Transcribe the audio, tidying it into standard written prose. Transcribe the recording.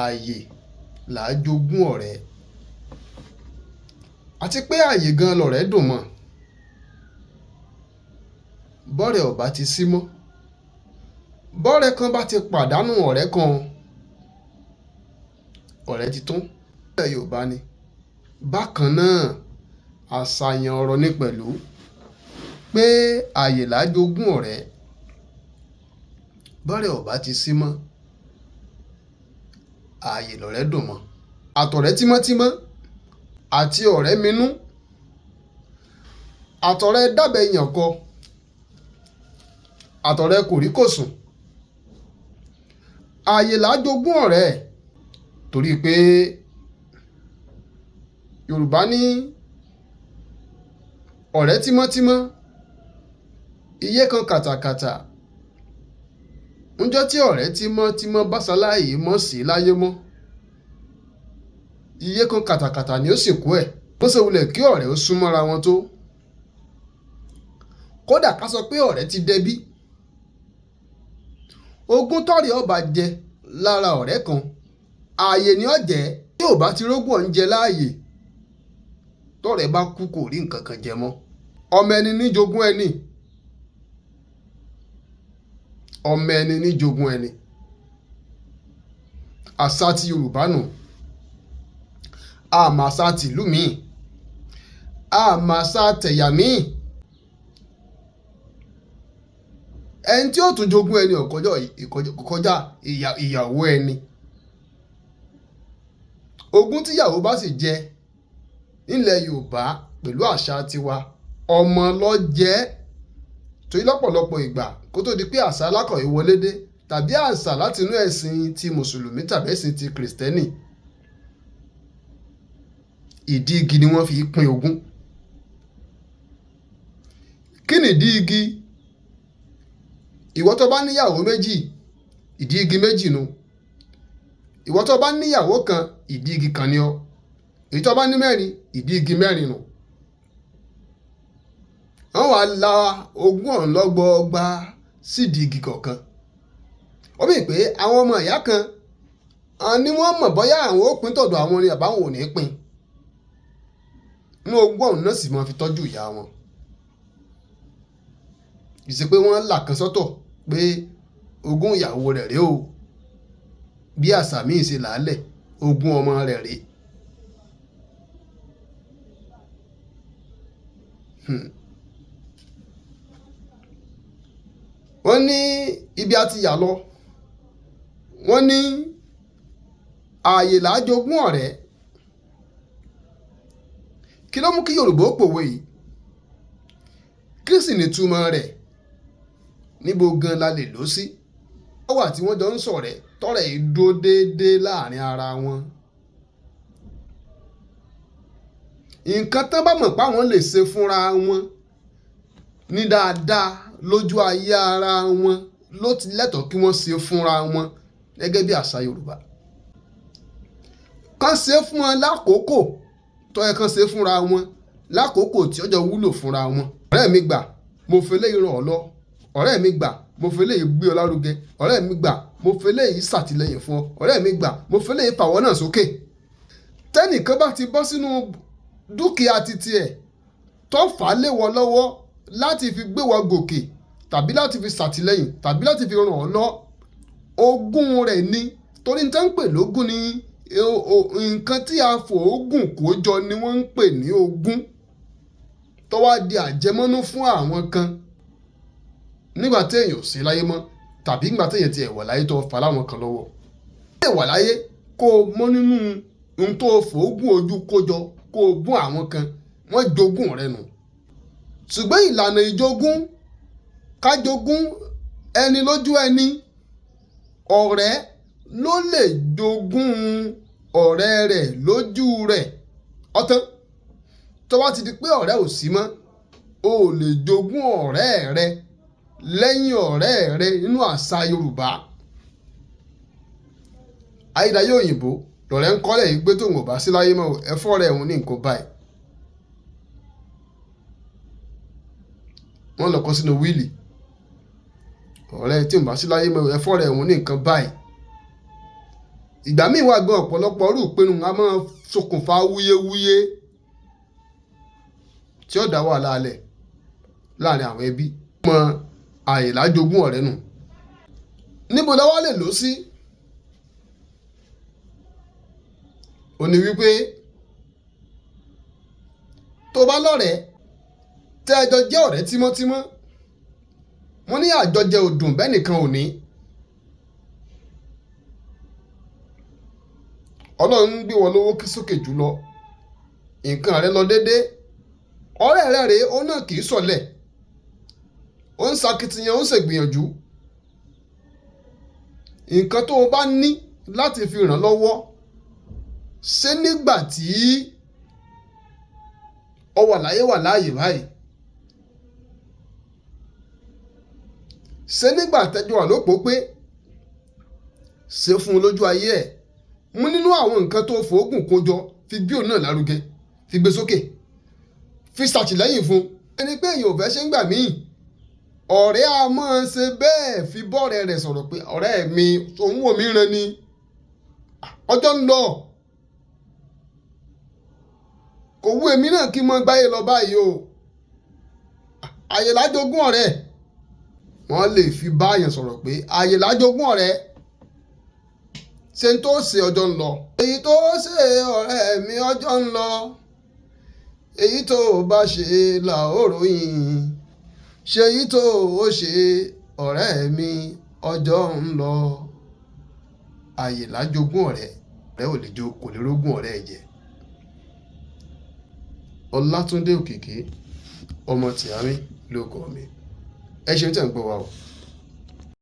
Ààyè là á jogún ọ̀rẹ́, àti pé ààyè gan lọ̀rẹ́ dùn mọ́. Bọ́rẹ̀ ò bá ti sí mọ́, bọ́rẹ̀ kan bá ti pàdánù ọ̀rẹ́ kan, ọ̀rẹ́ ti tán. Ilẹ̀ Yorùbá ni. Bákan náà, àṣàyàn ọ̀rọ̀ ni pẹ̀lú pé ààyè là á jogún ọ̀rẹ́. Bọ́rẹ̀ ò bá ti sí mọ́, ààyè lọ̀rẹ́ dùn mọ́. Àtọ̀rẹ́ tímọ́tímọ́ àti ọ̀rẹ́ minú, àtọ̀rẹ́ dàbẹ̀ yànkọ, àtọ̀rẹ́ kòríkòsùn. Ààyè là á jogún ọ̀rẹ́, torí pé Yorùbá ní ọ̀rẹ́ tímọ́tímọ́, iye kan kàtàkàtà. Ńjọ́ tí ọ̀rẹ́ tímọ́tímọ́ bá ṣaláì mọ́ sí láyé mọ́, iye kan kàtàkàtà ni ó sì kú ẹ̀. Bó ṣe wulẹ̀ kí ọ̀rẹ́ ó súnmọ́ra wọn tó. Kódà ká sọ pé ọ̀rẹ́ ti dẹbí. Ogún tọ̀rẹ́ ó bá jẹ lára ọ̀rẹ́ kan, ààyè ni ó jẹ́. Tí ò bá ti rógún ọ̀ún jẹ láàyè, tọ̀rẹ́ bá kú kò rí nǹkan kan jẹ mọ́. Ọmọ ẹni ní jogún ẹni. Ọmọ ẹni ní jogún ẹni. Àṣà ti Yorùbá nù. A mọ àṣà tìlú míì, a mọ àṣà tẹ̀yà míì. Ẹni tí ó tún jogún ẹni ò kọjá ìyàwó ẹni. Ogún tí ìyàwó bá sì jẹ nílẹ̀ Yorùbá pẹ̀lú àṣà tiwa, ọmọ ló jẹ́. Torí lọ́pọ̀lọpọ̀ ìgbà kó tó di pé àṣà alákọ̀wé wọlé dé tàbí àṣà láti inú ẹ̀sìn ti Mùsùlùmí tàbí ẹ̀sìn ti Kìrìsìtẹ́nì, ìdí igi ni wọ́n fi pín ogún. Kí ni ìdí igi? Ìwọ tó bá níyàwó méjì, ìdí igi méjì nu. Ìwọ tó bá níyàwó kan, ìdí igi kan ni ọ́. Èyí tó bá ní mẹ́rin, ìdí igi mẹ́rin nu. Wọ́n wá la ogún ọ̀hún lọ́gbọọgba sídìí igi kọ̀ọ̀kan. Ó mì pé àwọn ọmọ ìyá kan, àwọn ni wọ́n mọ̀ bóyá àwọn ó pín tọ̀dọ̀ àwọn ni àbá wọn ò ní pín. Inú ogún ọ̀hún náà sì máa fi tọ́jú ìyá wọn. Kì í ṣe pé wọ́n là kan sọ́tọ̀ pé ogún ìyàwó rẹ̀ rèé o. Bí àṣà míì ṣe làálẹ̀, ogún ọmọ rẹ̀ rèé. Wọ́n ní ibi a ti yà lọ. Wọ́n ní ààyè là á jogún ọ̀rẹ́. Kí ló mú kí Yorùbá ó pòwe yìí? Kí sì ni ìtumọ̀ rẹ̀? Níbo gan la lè lò ó sí? Ó wà tí wọ́n jọ ń ṣọ̀rẹ́, tọ̀rẹ́ yìí dúró déédéé láàrin ara wọn. Nǹkan tán bá mọ̀ pé àwọn lè ṣe fúnra wọn ní dáadáa lójú ayé ara wọn ló ti lẹ́tọ̀ọ́ kí wọ́n ṣe fúnra wọn gẹ́gẹ́ bí àṣà Yorùbá. Kán ṣe fún wọn lákòókò tó yẹ kán ṣe fúnra wọn, lákòókò tí ọjọ́ wúlò fúnra wọn. Ọ̀rẹ́ mi gbà, mo fi eléyìí ràn ọ́ lọ. Ọ̀rẹ́ mi gbà, mo fi eléyìí gbé ọ lárugẹ. Ọ̀rẹ́ mi gbà, mo fi eléyìí ṣàtìlẹ́yìn fún ọ. Ọ̀rẹ́ mi gbà, mo fi eléyìí fà wọ́n náà sókè. Tẹ́nìkan bá ti bọ́ sínú dúkìá titi ẹ̀ tó fà á lé wọ lọ́wọ́ láti fi gbé wọ gòkè tàbí láti fi ṣàtìlẹ́yìn tàbí láti fi ràn ọ́ lọ, ogún rẹ̀ ni. Torí ní tí wọ́n ń pè lógún ni nǹkan tí a fòógùn kó jọ ni wọ́n ń pè ní ogún. Tó wá di àjẹmọ́nú fún àwọn kan nígbà tí èèyàn ò sí láyé mọ́ tàbí nígbà tí èèyàn ti ẹ̀ wà láyé tó fà láwọn kan lọ́wọ́. Ó lè wà láyé kó mọ́ nínú ohun tó fòógùn ojú kó jọ kó bún àwọn kan, wọ́n jogún rẹ̀ nù. Ṣùgbọ́n ìlànà ìjogún, ká jogún ẹni lójú ẹni, ọ̀rẹ́ ló lè jogún ọ̀rẹ́ rẹ̀ lójú rẹ̀. Ọ̀tán. Tó bá ti di pé ọ̀rẹ́ ò sí mọ́, o ò lè jogún ọ̀rẹ́ rẹ lẹ́yìn ọ̀rẹ́ rẹ nínú àṣà Yorùbá. Ayédáyé òyìnbó lọ̀rẹ́ ń kọ́lẹ̀ yìí pé tóun ò bá sí láyé mọ́, ẹ̀fọ́ rẹ̀ òun ní nǹkan báyìí. Wọ́n lọ kọ sínú wíìlì. Ọ̀rẹ́ tí òun bá sí láyé mọ́, ẹ̀fọ́ rẹ̀ òun ní nǹkan báyìí. Ìgbà míì wà gan, ọ̀pọ̀lọpọ̀ irú ìpinnu a máa ṣokùnfà wúyéwúyé tí ó dá wàhálà lẹ̀ láàrin àwọn ẹbí. Mọ Àyìnlá jogún ọ̀rẹ́ nù. Níbo la wá lè lò sí? Ó ní wípé tó bá lọ́rẹ̀ẹ́ tẹ́ ẹ jọ jẹ́ ọ̀rẹ́ tímọ́tímọ́, wọ́n ní àjọjẹ ò dùn bẹ́ẹ̀ nìkan ò ní. Ọlọ́run ń gbé wọn lówó sókè jùlọ, nǹkan rẹ lọ dédé, ọ̀rẹ́ rẹ rèé, òun náà kì í sọ̀lẹ̀, ó ń sakitiyan, ó ń ṣègbìyànjú. Nǹkan tó o bá ní láti fi ràn lọ́wọ́ ṣé nígbà tí ọ wà láyé wà láàyè báyìí, ṣé nígbà tẹ́jọ́ wà lópò pé ṣe fún un lójú ayé ẹ̀, mú nínú àwọn nǹkan tó fòógùn kó jọ fi gbé òun náà lárugẹ, fi gbé sókè, fi ṣàtìlẹ́yìn fún un. Ẹni pé èèyàn ò fẹ́ ṣe ń gbà míì, ọ̀rẹ́ a máa ṣe bẹ́ẹ̀ fi bọ́ọ̀rẹ́ rẹ̀ sọ̀rọ̀ pé ọ̀rẹ́ mi òun wò mí ran ni, ọjọ́ ń lọ, kò wú èmi náà kí n mọ gbáyé lọ báyìí o. Àyìnlá jogún ọ̀rẹ́, wọ́n lè fi báyàn sọ̀rọ̀ pé Àyìnlá jogún ọ̀rẹ́, ṣe ń tó ṣe ọjọ́ ń lọ. Èyí tó ṣe ọ̀rẹ́ mi ọjọ́ ń lọ, èyí tó bá ṣe là ó ròyìn, ṣe èyí tó ó ṣe ọ̀rẹ́ mi ọjọ́ ń lọ. Àyìnlá jogún ọ̀rẹ́, ọ̀rẹ́ ò lè jo kò lè rógún ọ̀rẹ́ ẹ̀ jẹ. Ọlátúndé Òkìkí ọmọ Tìámí ló kọ mi. Ẹ ṣeun tẹ̀ ń gbọ́ wa o.